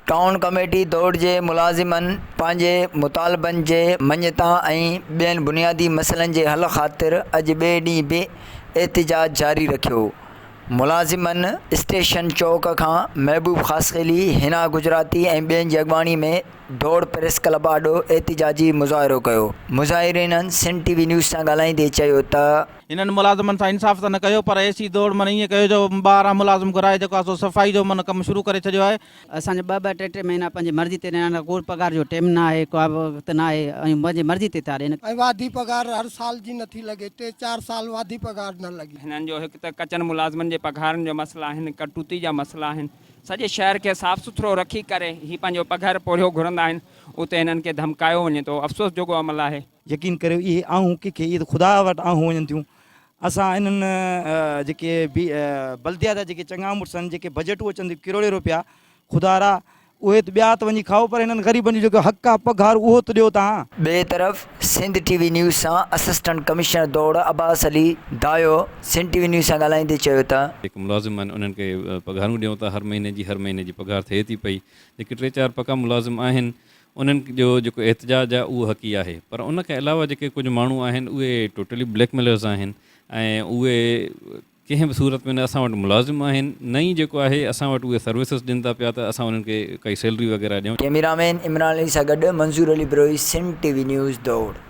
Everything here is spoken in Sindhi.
ٽائون ڪميٽي دوڙ جي ملازمن پنهنجي مطالبن جي مڃتا ۽ ٻين بنيادي مسئلن جي حل خاطر اڄ ٻئي ڏينهن به احتجاج جاري رکيو. ملازمن اسٽيشن چوڪ کان محبوب خاصخيلي، حنا گجراتي ۽ ٻين جي اڳواڻي ۾ دوڙ پريس ڪلب آڏو احتجاجي مظاهرو ڪيو. مظاهرينن سنڌ ٽي وي نيوز سان ڳالهائيندي چيو ته. هنن ملازمن سان انصاف ته نه ڪيو پر اي سي دوڙ من ائين ڪيو جو 12 ملازم گهرائي جيڪو آهي سو صفائي جو من ڪم شروع ڪري ڇڏيو آهي. اسان جا ٻه ٻه ٽي ٽي مهينا پنهنجي مرضي تي ڏنا نه ڪو پگهار جو ٽيم نه آهي ڪا وقت نه آهي ۽ پنهنجي مرضي تي ٿا ڏين. ۽ واڌي پگهار هر سال جي نٿي لڳي ٽي چار سال واڌي پگهار نه لڳي. هنن جو هڪ ته ڪچن ملازمن جي پگهارن جو مسئلا آهن ڪٽوتي جا مسئلا آهن سڄي شهر کي صاف سٿرو رکي ڪري هي پنهنجو پگهر پورهيو گهرندا آهن اتي هنن کي ڌمڪايو وڃي ٿو افسوس جوڳو عمل آهي. يقين ڪريو اهي آهون ڪنهن کي اهي ته خدا وٽ آهون وڃن ٿيون اسان انهن جيڪي بلديا جا جيڪي چڱا مڙس آهن جيڪي بجيٽون اچن ٿيون ڪروڙين روپيا خدارا اهي ته ٻيا ته وڃي کائو پر هنن غريبن جو جيڪو حق آهي پگهار اهو ته ڏيو تان. ٻئي طرف سنڌ ٽي وي نيوز سان اسسٽنٽ ڪمشنر دوڙ عباس علي دايو سنڌ ٽي وي نيوز سان ڳالهائيندي چيو ته. جيڪي ملازم آهن انهن کي پگهارون ڏيون ٿا هر مهيني جي هر مهيني جي پگهار ٿئي ٿي پئي جيڪي ٽي چار پڪا ملازم آهن انهن جو جيڪو احتجاج آهي اهو حقي آهي پر ان کان علاوه جيڪي ڪجهه ماڻهو آهن اهي ٽوٽلي بليڪ ميلرز آهن ۽ اهي ڪنهن به صورت ۾ نه اسان وٽ ملازم آهن نه ئي جيڪو آهي اسان وٽ اهي سروسز ڏين ٿا پيا ته اسان انهن کي ڪائي سيلري وغيره ڏيون. ڪئميرا مين عمران علي سان گڏ Manzoor Ali Brohi Sindh T V news Dor.